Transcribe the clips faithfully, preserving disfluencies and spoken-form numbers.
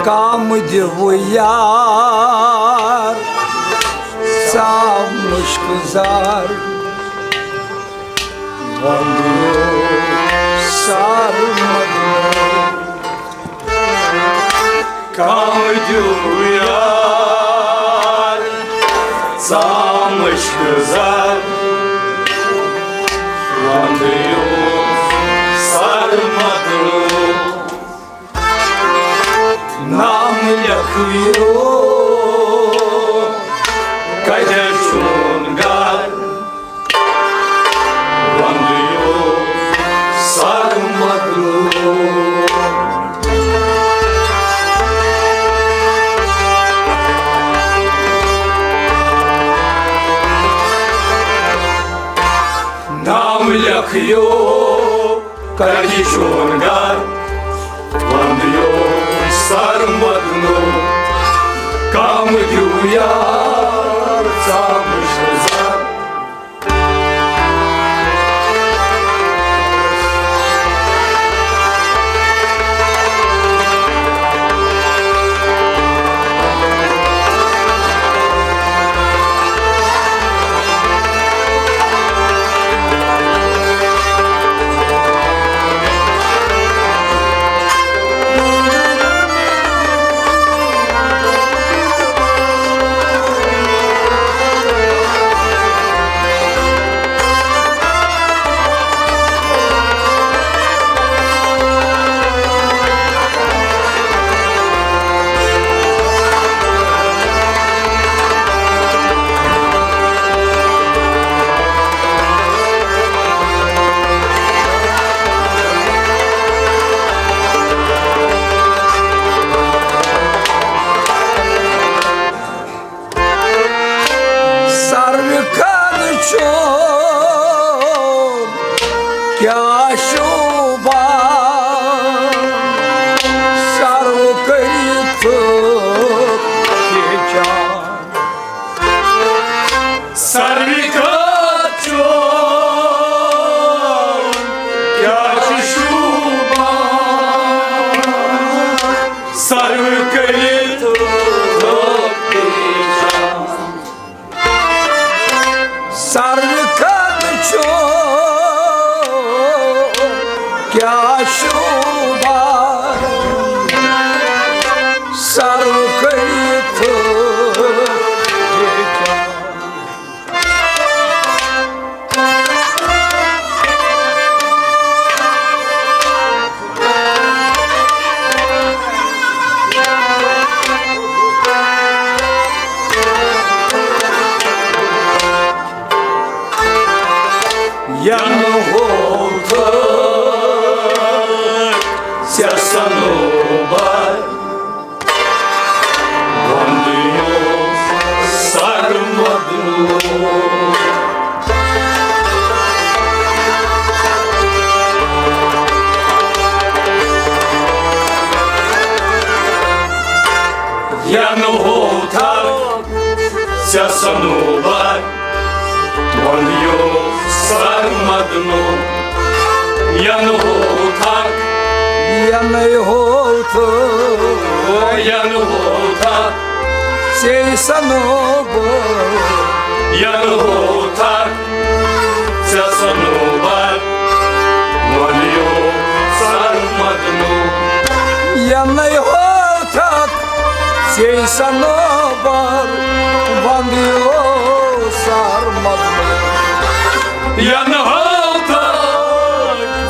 کم دِوٕ یار، ژامُشکہٕ زار، وندیو سر مدنو۔ کم دِوٕ یار، ژامُشکہٕ زار، وندیو سر مدنو۔ نام لیکھیو، کتہِ چون گھر؟ وندیو سر مدنو۔ نام لیکھیو، کتہِ چون گھر؟ وندیو سر مدنو۔ کم دِوٕ یار، ژامُشکہٕ زار۔ سروِ کھۄتہٕ چھُ کیٛاہ شوٗبان، سرو کٔرِتھ پہچان۔ سروِ کھۄتہٕ چھُ کیٛاہ شوٗبان، سرو کٔرِتھ پہچان۔ سروِ کھۄتہٕ چھُ کیٛاہ شوٗبان، سرو کٔرِتھ پہچان۔ ینہٕ ہوتہٕ ژےٚ صنوبر، وندیو سر مدنو۔ ینہٕ ہوتہٕ ژےٚ صنوبر، وندیو سر مدنو۔ ینہٕ ہوتہٕ، ینہٕ ہوتہٕ، ینہٕ ہوتہٕ ژےٚ صنوبر، ینہٕ ہوتہٕ ژےٚ صنوبر، وندیو سر مدنو۔ ینہٕ ہوتہٕ ژےٚ صنوبر، وندیو سر مدنو۔ ینہٕ ہوتہٕ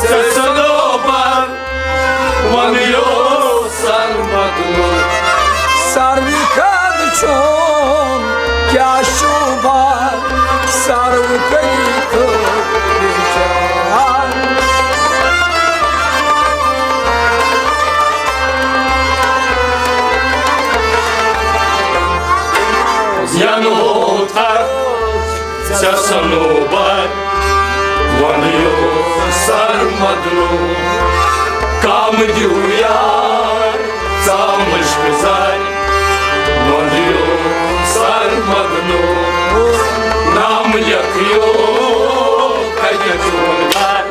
ژےٚ صنوبر، وندیو سر مدنو۔ سروِ کھۄتہٕ چھُ کیٛاہ شوٗبان، سرو کٔرِتھ پہچان۔ ینہٕ ہوتہٕ ژےٚ صنوبر، وندیو سر مدنو۔ کم دِوٕ یار، ژامُشکہٕ زار، وندیو سر مدنو۔ نام لیکھیو، کتہِ چون گھر؟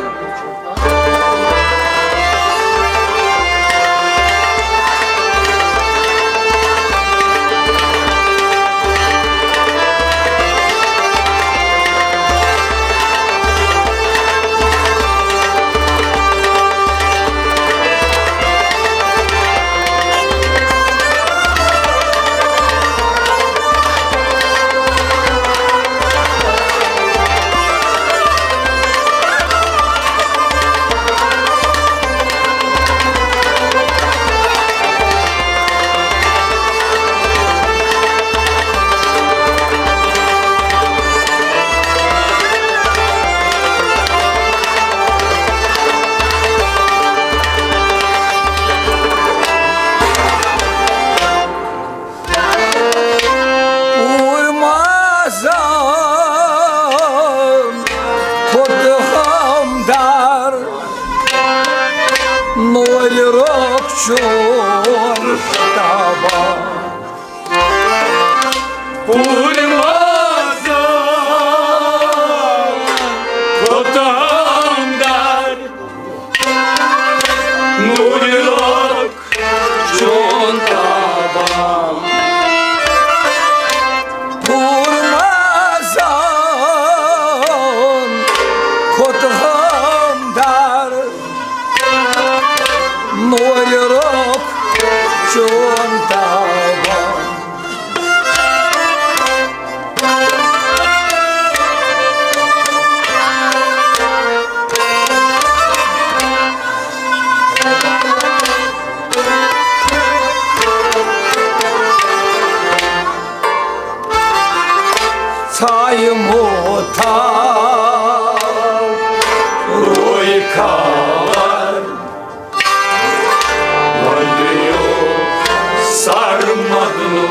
چون تابان۔ پوٗرٕ مازَن کھوٚت ہمدرد، نوٗرِ رۄخ چون تابان۔ پوٗرٕ مازَن کھوٚت ہمدرد، نوٗرِ رۄخ چون تابان۔ ژھایہِ مو تھاو روے کھاوَر، وۄنۍ گٔیو سر مدنو۔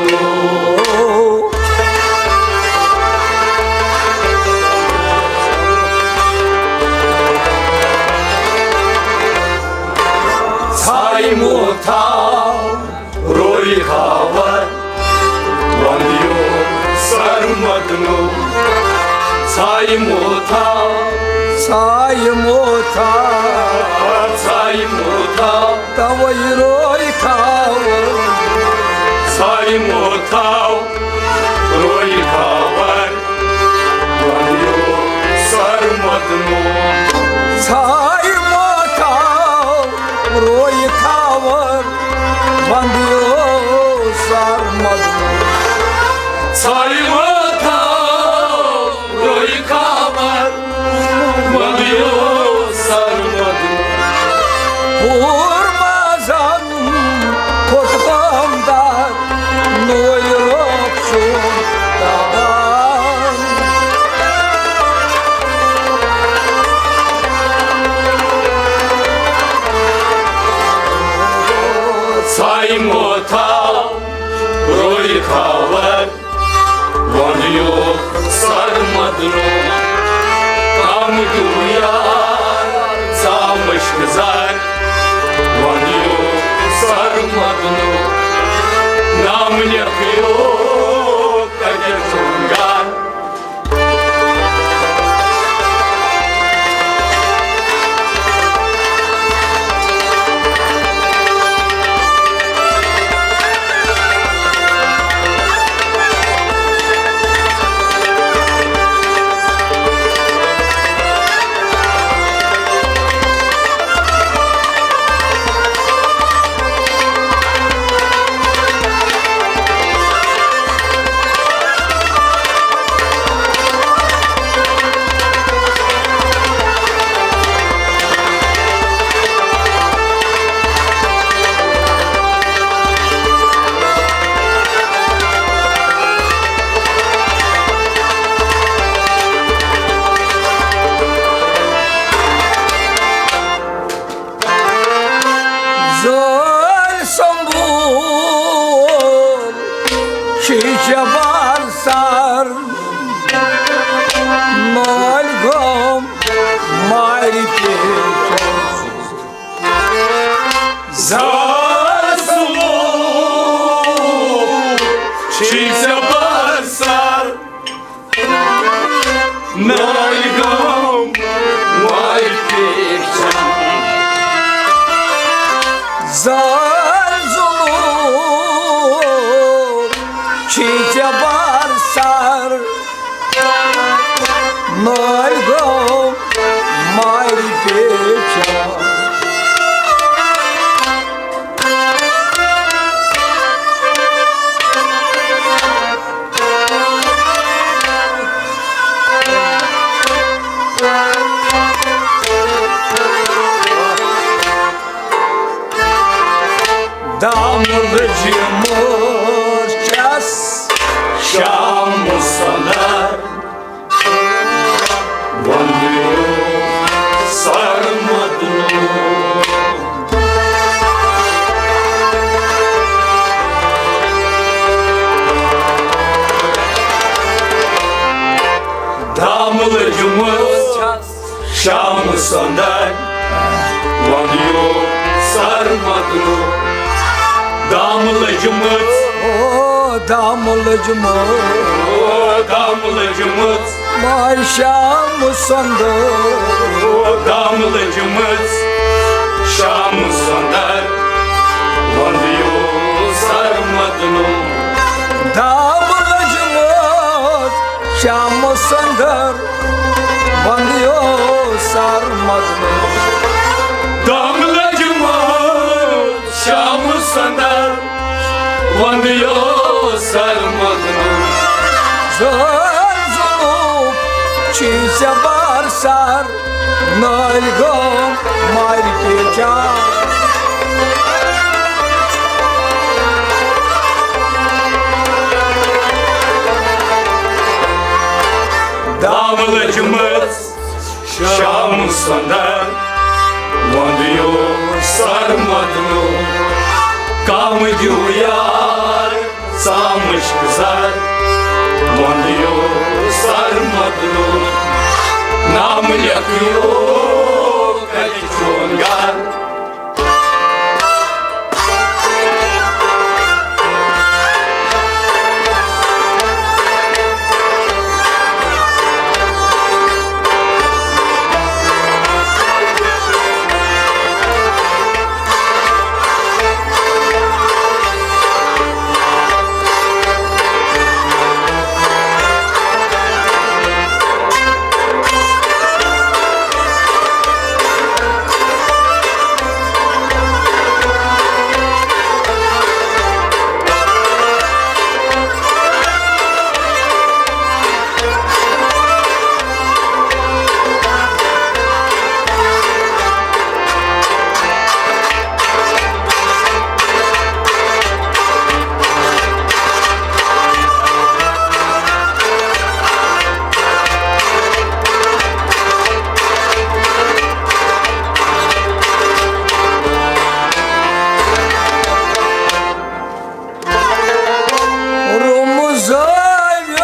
ژھایہِ مو تھاو روے کھاوَر، وۄنۍ یو سر مدنو۔ ژھایہِ مو تھاو، ژھایہِ مو تھاو، ژھایہِ مو تھاو، توے روے کھاوَر۔ ژھایہِ مو تھاو روے کھاوَر، وۄنۍ یو سر مدنو۔ ژھایہِ مو تھاو روے کھاوَر، وۄنۍ یو سر مدنو۔ ژھایہِ مو تھاو روے کھاوَر، وۄنۍ یو سر مدنو۔ پوٗرٕ مازَن کھوٚت ہمدرد، نوٗرِ رۄخ چون تابان۔ ژھایہِ مو تھاو روے کھاوَر، وۄنۍ یو سر مدنو۔ کم کیو یار ژا مشک زر، وۄنۍ یو سر مدنو۔ نام لیکھیو کتہِ چون گھر۔ زٲلۍ سمبول شیٖشہٕ بار سر، نٲلۍ گام مارِ پیچر۔ زٲلۍ سمبول شیٖشہٕ بار سر، نٲلۍ گام مارِ پیچر۔ زٲلۍ سمبول شیٖشہٕ بار سر، نٲلۍ گام مارِ پیچر۔ دامہٕ لٔجمٕژ چھَس شامہٕ سۄندر، وۄنۍ یو سر مدنو۔ دامہٕ لٔجمٕژ چھَس شامہٕ سۄندر، وۄنۍ یو سر مدنو۔ دام لٔجمٕژ۔ او دام لٔجمٕژ۔ او دام لٔجمٕژ۔ ماے شام سندر۔ او دام لٔجمٕژ۔ شام سندر۔ وندیو سر مدنو۔ دام لٔجمٕژ۔ شام سندر۔ وندیو سر مدنو۔ دام لٔجمٕژ۔ شام سندر۔ وندیو سر مدنو۔ زہر زلوف چھی ژےٚ بار سر۔ نٲلۍ گٲم مارکیچا۔ دام لٔجمٕژ۔ شام سندر۔ وندیو سر مدنو۔ کام دیو یار۔ سامش گزار۔ وندیو سر مدنو۔ نام لیکھیو کتہِ چون گھر۔ رومہٕ زٲویُل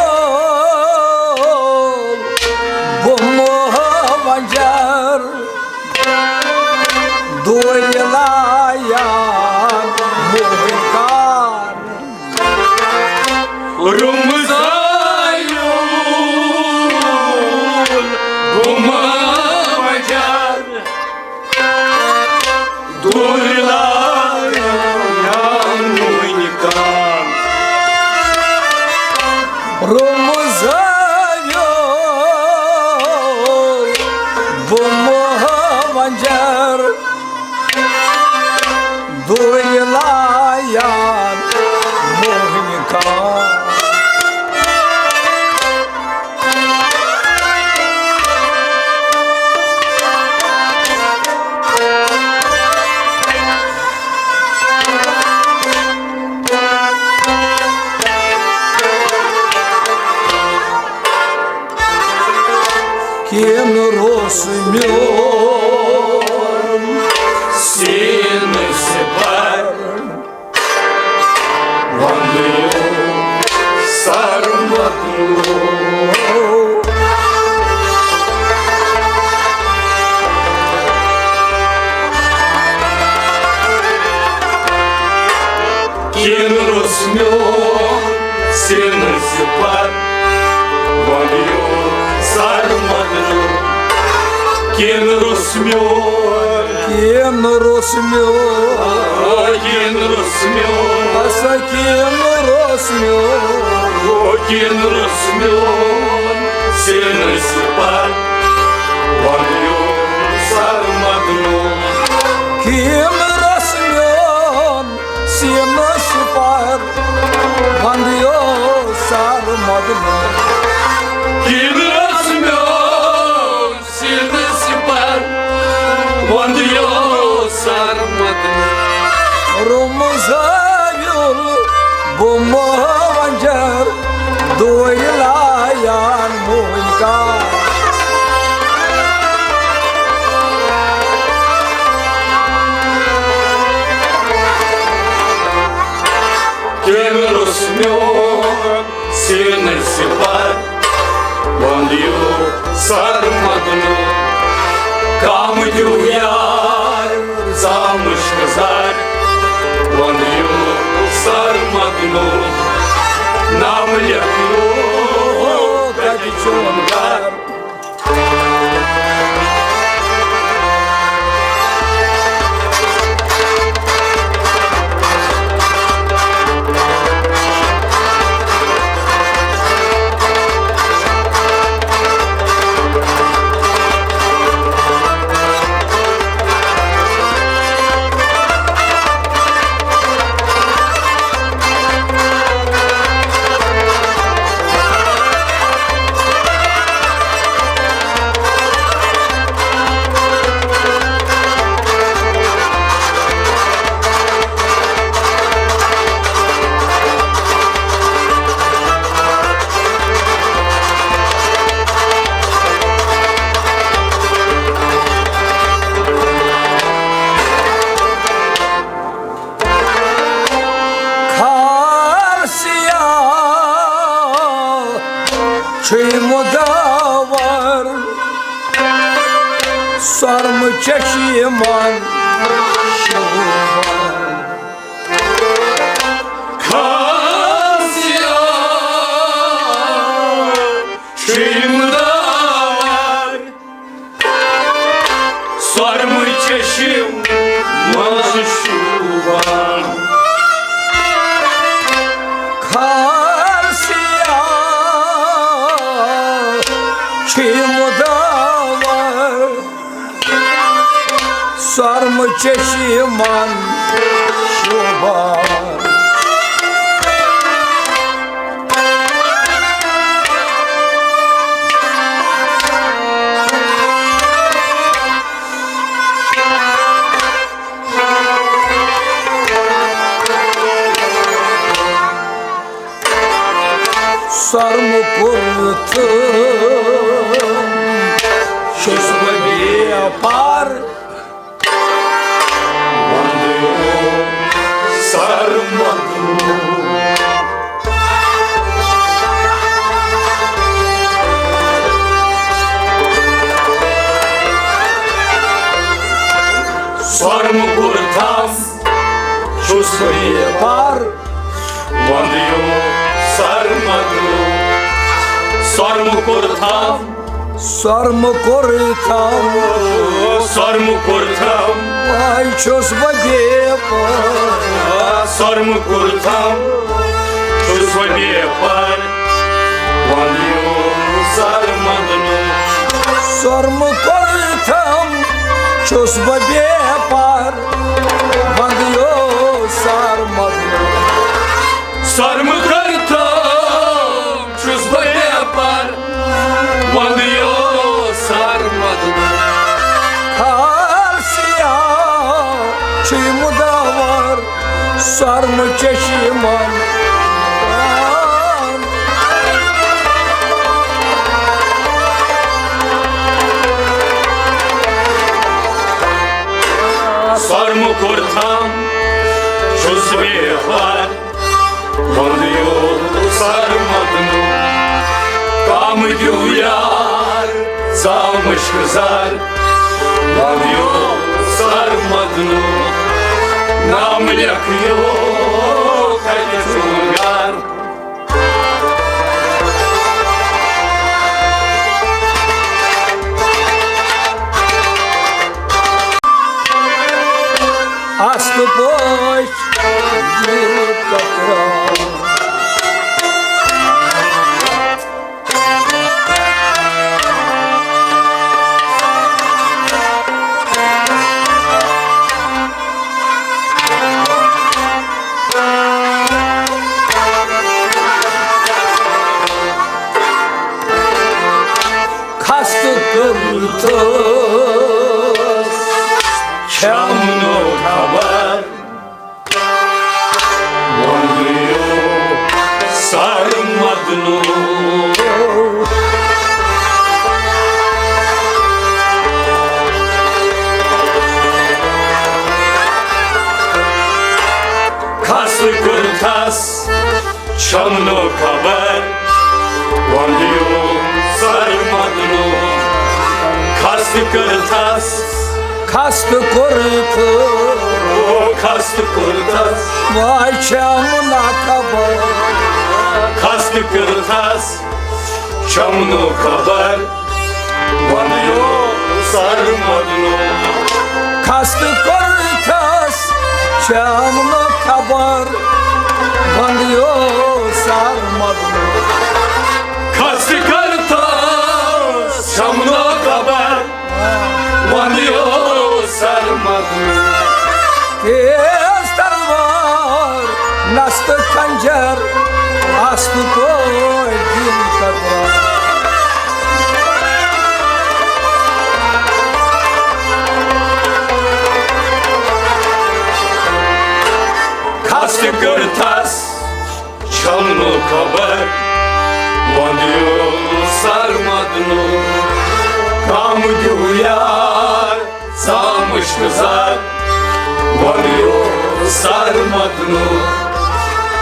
بُمہٕ وۄنجر، دوٗرِ لایان موہٕنۍ کان۔ رومہٕ زٲویُل بُمہٕ وۄنجر، دوٗرِ لایان موہٕنۍ کان۔ رومہٕ زٲویُل بُمہٕ وۄنجر، دوٗرِ لایان موہٕنۍ کان۔ کینہہ روٚس میون سینہٕ سِپر۔ وندیو سر مدنو۔ کینہہ روٚس میون سینہٕ سِپر۔ وندیو سر مدنو۔ کینہہ روٚس میون۔ کینہہ روٚس میون۔ او کینہہ روٚس میون۔ ہسا کینہہ روٚس میون۔ او کینہہ روٚس میون۔ سینہٕ سِپر۔ وندیو سر مدنو۔ کینہہ روٚس میون۔ سینہٕ سِپر۔ وندیو سر مدنو۔ کینہہ روٚس میون۔ سینہٕ سِپر۔ وندیو سر مدنو۔ رومہٕ زٲویُل بُمہٕ وۄنجر، دوٗرِ لایان موہٕنۍ کان۔ کینہہ روٚس میون سینہٕ سِپر۔ وندیو سر مدنو۔ کام دیو یار زامُش گزار۔ وندیو کَتہِ چون گَر؟ خار سیاہ چھُے مُداوار، سۄرمہٕ چشمن شوٗبان۔ خار سیاہ چھُے مُداوار، سۄرمہٕ چشمن شوٗبان۔ خار سیاہ چھُے مُداوار، سۄرمہٕ چشمن شوٗبان۔ سۄرمہٕ کُرتہٕ چھُس بہٕ بیپار، وندیو سر مدنو۔ سۄرمہٕ کُرتس چھُس بہٕ بیپار، وندیو سر مدنو۔ سۄرمہٕ کُرتس، سۄرمہٕ کُرتس، سۄرمہٕ کُرتس، وۄنۍ چھُس بہٕ بیپار۔ سۄرمہٕ کُرتس چھُس بہٕ بیپار، وندیو سر مدنو۔ سۄرمہٕ کُرتس چھُس بہٕ بیپار، وندیو سر مدنو۔ سۄرمہٕ کُرتس چھُس بہٕ بیپار، وندیو سر مدنو۔ خار سیاہ چھُے مُداوار، سۄرمہٕ چشمن۔ سۄرمہٕ کُرتس چھُس بیپار، وندیو سر مدنو۔ کام دیو یار، ژاو مشک زار، وندیو سر مدنو۔ نام لیکھیو کتہِ چون یار۔ اصل پٲٹھۍ خستہٕ کٔرتھس چھم نو خبر، وۄنۍ گٔیو سر مدنو۔ خستہٕ کٔرتھس چھم نو خبر، وۄنۍ گٔیو سر مدنو۔ خستہٕ کٔرتھس، خستہٕ کُرتس، او خستہٕ کُرتس، وۄنۍ چھم نو خبر۔ خستہٕ کٔرتھس شمنُک خبر، وندیو سر مدنُک۔ خستہٕ کوٚرتھس شمنُک خبر، وندیو سر مدنُک۔ خستہٕ کوٚرتھس شمنُک خبر، وندیو سر مدنُک۔ تیز تلوار، نستہٕ خنجر، آستہٕ پٲٹھۍ دِل کترا۔ خستہٕ کوٚرتھس شمنُک خبر، وندیو سر مدنُک۔ کم دیو یار، سامش گزار، وندیو سر مدنُک۔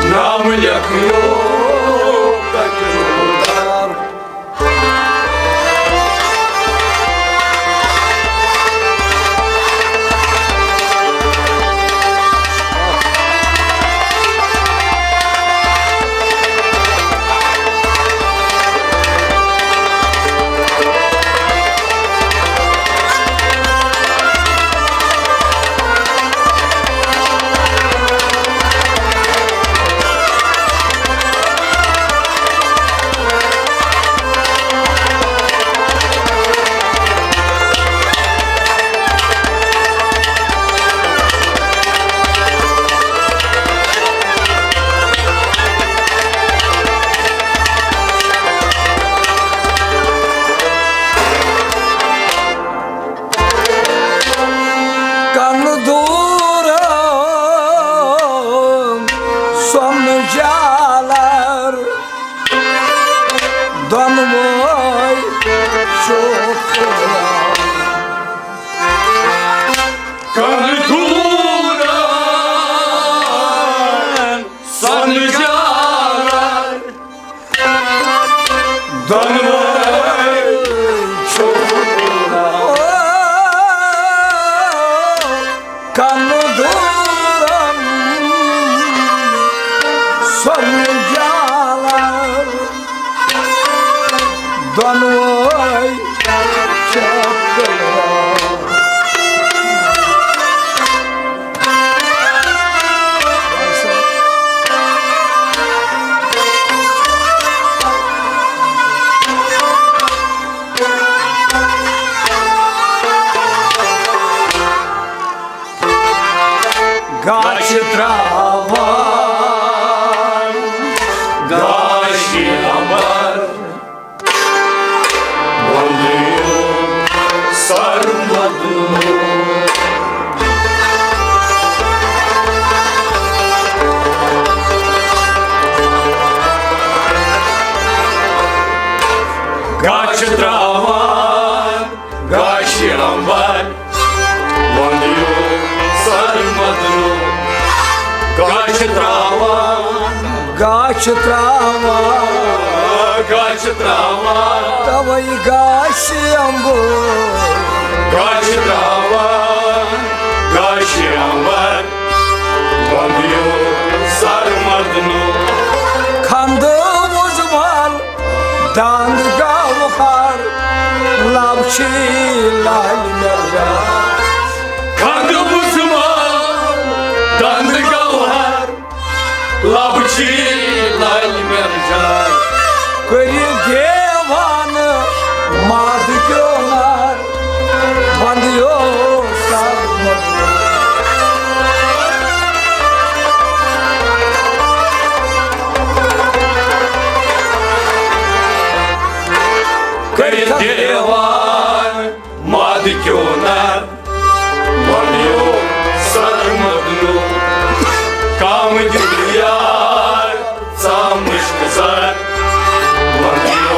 نام لیکھیو کتیو دار۔ کَنہٕ دوٗرَن سۄنہٕ جالر، دۄنوَے چھُ کَنہٕ دوٗرَن سۄنہٕ جالر، دۄنوَے چھُ کَنہٕ دوٗرَن سۄنہٕ جالر، دۄنوَے چھِ گاش تراوان، گاش امبر، وندیو سر مدنُک۔ گاش تراوان، گاش امبر، وندیو سر مدنُک۔ گاش تراوان، گاش تراوان، گاش تراوان، توے گاش امبر۔ گاش تراوان، گاش امبر، وندیو سر مدنُک۔ کھنٛدٕ وُزمل، دند گوہر، لب چھی لال مرجان۔ کھنٛدٕ وُزمل، دند گوہر، لب چھی لال مرجان۔ کٔرِو دیوانہٕ مادٕ کیو نار، وندیو سر مدنُک۔ کٔرِتھ دیوان مادٕ کیو نار، وندیو سر مدنُک۔ کم دیو یار، ژامٕچ گُزار، وندیو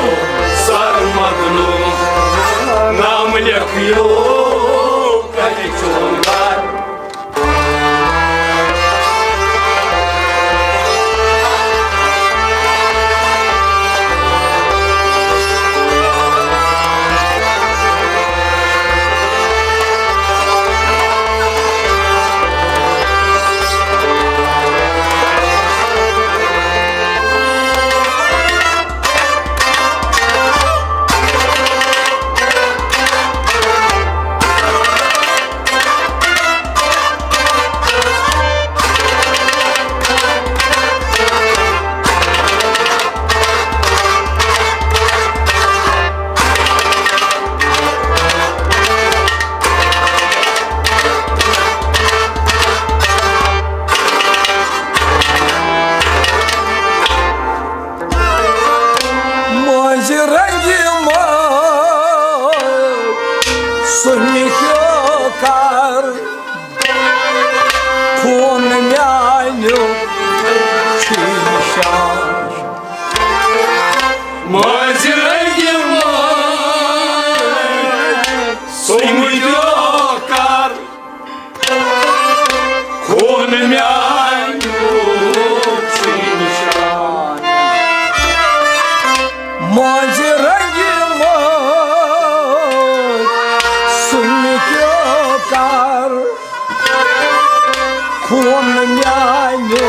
ووٚن میانہِ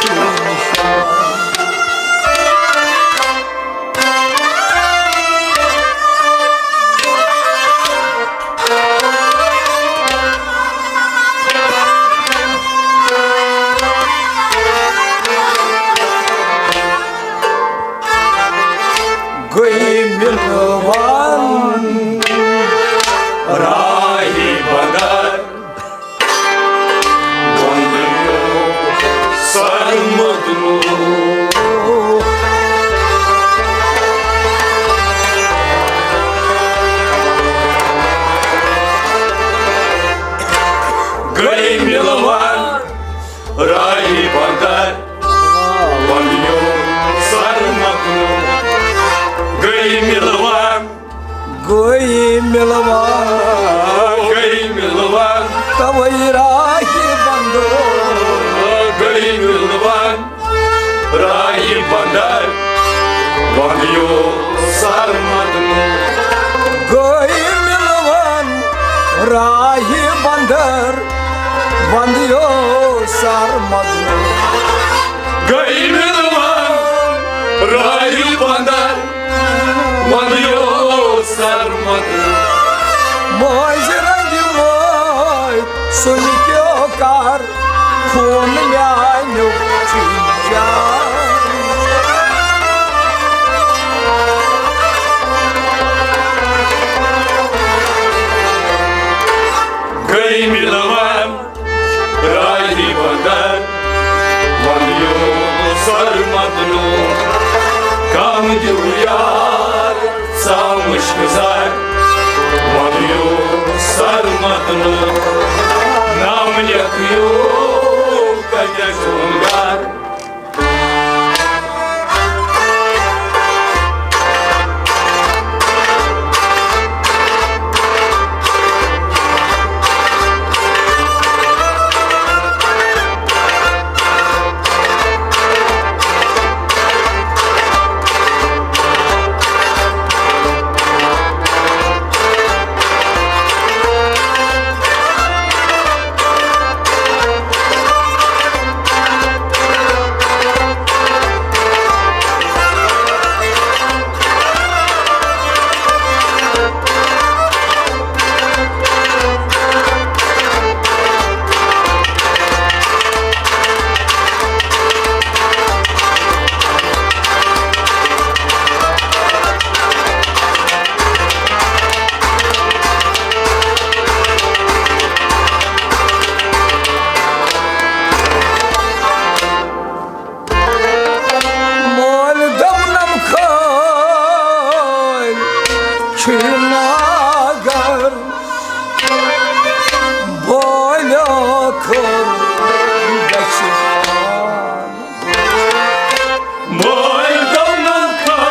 شُرۍ نِشان۔ گٔے مِلوان راہی بندر۔ بندیو سر مدنو۔ گٔے مِلوان راہی بندر۔ بندیو سر مدنو۔ گٔے مِلوان گٔے مِلوان، گٔے مِلوان۔ توے راہہِ بندر۔ گٔے مِلوان، راہہِ بندر۔ وندیو سر مدنو۔ گٔے مِلوان، راہہِ بندر۔ وندیو سر مدنو۔ گٔے مِلوان راہہِ بندر، وندیو سر مدنو۔ مٲنٛزِ رنگہِ وٲے سُنہِ کیو کر، خوٗن میانیُک چیچان۔ گٔے مِلوان راہہِ بندر، وندیو سر مدنو۔ کم دیو یار سا مشک زر، وندیو سر مدنو۔ نام لیکھیو کتہِ چون گھر۔ مٲلۍ دوٚپنم خٲلۍ چھُ ناگر، بٲلۍ ٲخٕر گژھِ پان۔ مٲلۍ دوٚپنم خٲلۍ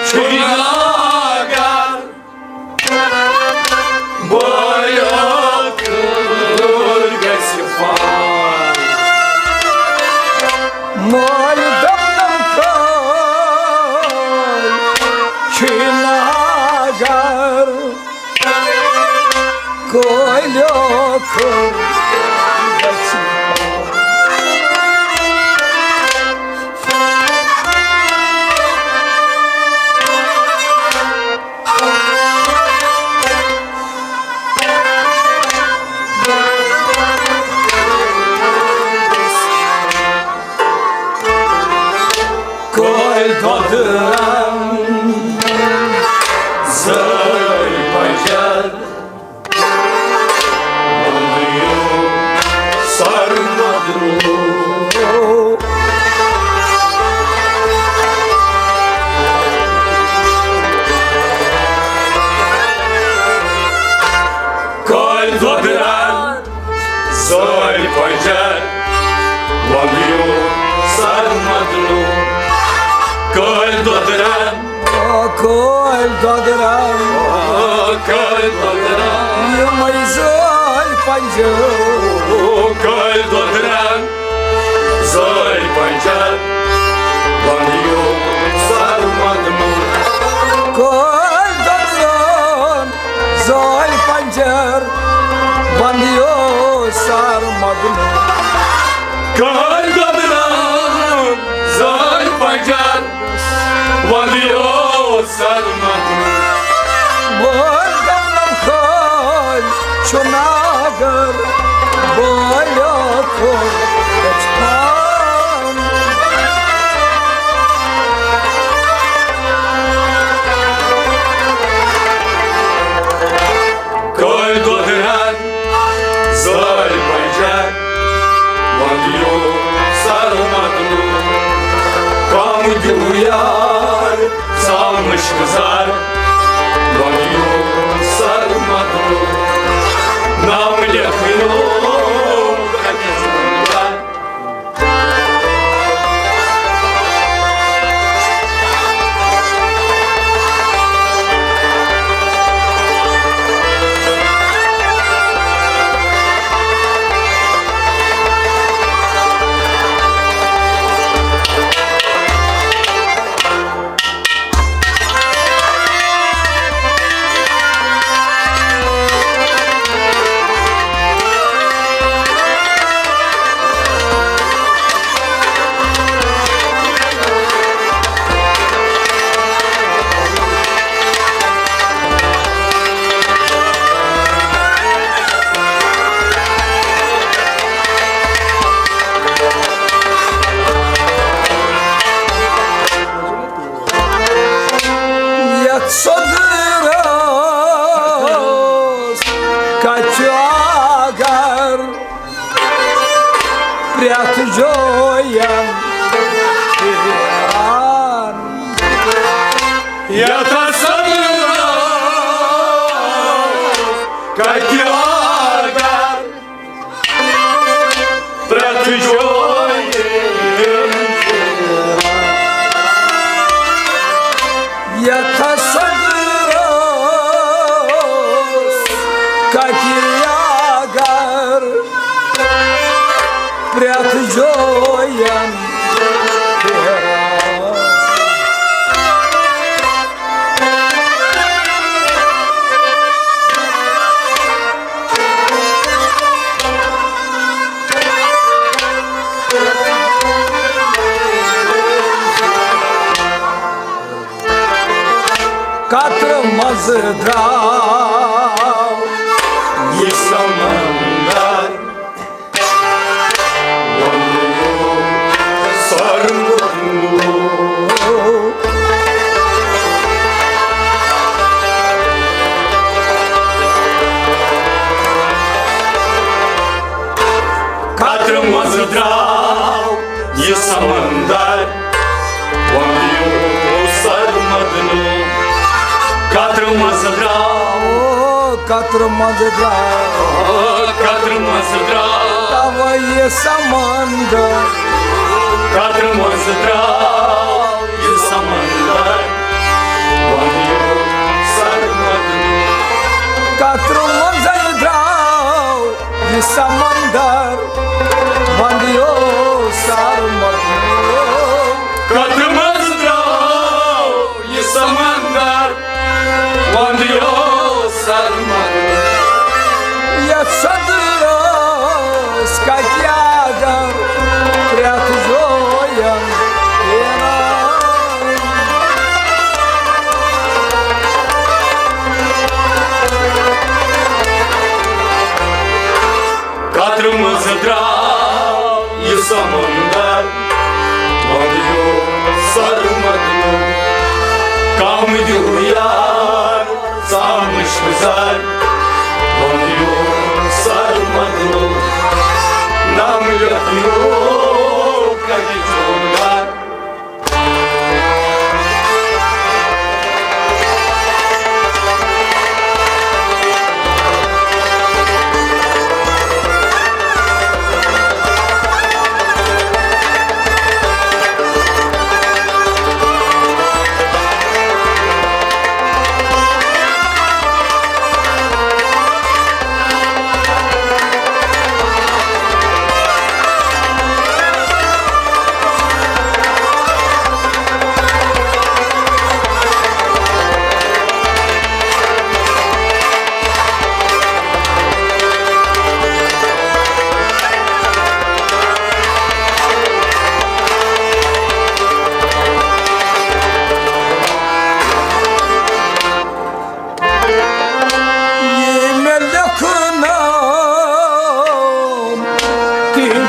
چھُ ناگر، بٲلۍ ٲخٕر گژھِ پان۔ مٲلۍ دوٚپنم خٲلۍ چھُ ناگر، کٲلۍ ٲخٕر گژھِ پان۔ کٲلۍ دۄدرن زٲلۍ پنجر، وندیو سر مدنو۔ کٲلۍ دۄدرن زٲلۍ پنجر، وندیو سر مدنو۔ کٲلۍ دۄدرن، کٲلۍ دۄدرن، کٲلۍ دۄدرن۔ یِمے زٲلۍ پنجر، کٲلۍ دۄدرن زٲلۍ پنجر، وندیو سر مدنو۔ کٲلۍ دۄدرن زٲلۍ پنجر، ونٛدیو سر مدنو۔ کٲلۍ گۄدران زٲلۍ پنجر، ونٛدیو سر مدنو۔ بٲلۍ گملم کھٲلۍ چھُ ناگر، بٲلۍ ٲخر گژھان۔ کٲلۍ دۄدرن زٲلۍ پنجر، ونٛدیو سر مدنو۔ کم دیو یار، ژاو مشک زر، ونٛدیو سر مدنو۔ نام لیکھنو کتہِ زندگی۔ یتھ سدرس کتھ اگر پرٛٮ۪تھ جوین پھیران۔ یتھ سدرس کتھ اگر پرٛٮ۪تھ جوین۔ یتھ سدرس کتھ اگر پرٛٮ۪تھ جوین پھیران۔ قطرٕ منٛزٕ درٛاو یہِ سمندر۔ قطرٕ منٛزٕ درٛاو یہِ سمندر، وۄنۍ یوٗ سرمدنو۔ قطرٕ منٛزٕ درٛاو، او، قطرٕ منٛزٕ درٛاو، او، قطرٕ منٛزٕ درٛاو۔ توے یہِ سمندر۔ قطرٕ منٛزٕ درٛاو یہِ سمندر، وۄنۍ یوٗ سرمدنو۔ قطرٕ منٛزَے درٛاو یہِ سمندر، وۄنۍ یوٗ سرمدنو۔ قطرٕ منٛزٕ درٛاو یہِ سمندر، وۄنۍ یوٗ سرمدنو۔ یتھ سدرس کتہِ اگر پرٛٮ۪تھ جوین پھیران۔ قطرٕ منٛزٕ درٛاو یہِ سمندر، وۄنۍ یوٗ سرمدنو۔ کم دیو یار، ژامٕچ گُزار، وۄنۍ یوٗ سرمدنو۔ نام یوٗ کتہِ چون گھر۔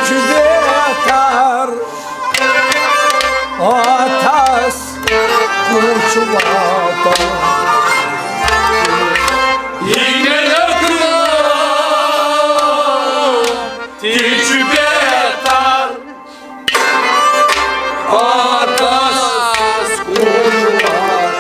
چھُ بیتار، اتھس کُس چھُ واتان؟ یہِ مےٚ لیوٚکھمُت، تہِ چھُ بیتار۔ آتس کُن واتان۔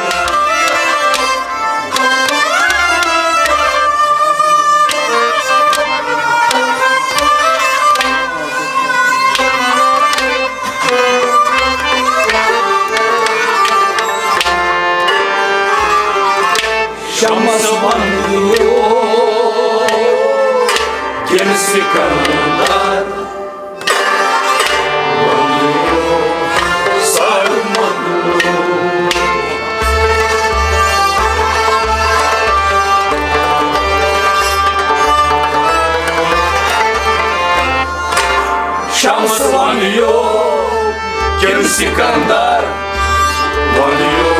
شمس ونیو کِنہٕ سکندر؟ شمس ونیو کِنہٕ سکندر؟ ونیو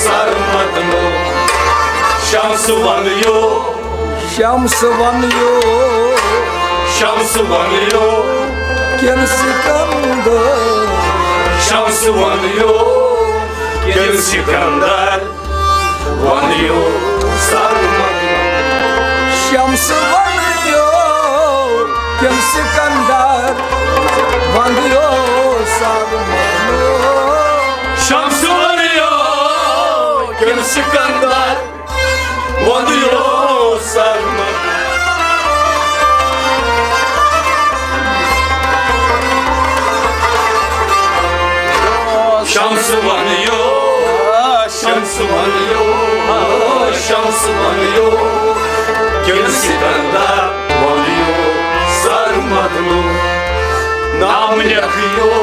سر مدنو۔ شمس ونیو شمس ونیو، شمس ونیو، کِنہٕ سکندر؟ شمس ونیو کِنہٕ سکندر؟ ونیو سر مدنو۔ شمس ونیو کِنہٕ سکندر؟ ونیو سر مدنو۔ شمس ونیو کِنہٕ سکندر؟ ونیو سر مدنو۔ شمس ونیو، شمس ونیو، شمس ونیو، کِنہٕ سکندر؟ ونیو سر مدنو۔ نام لیکھیو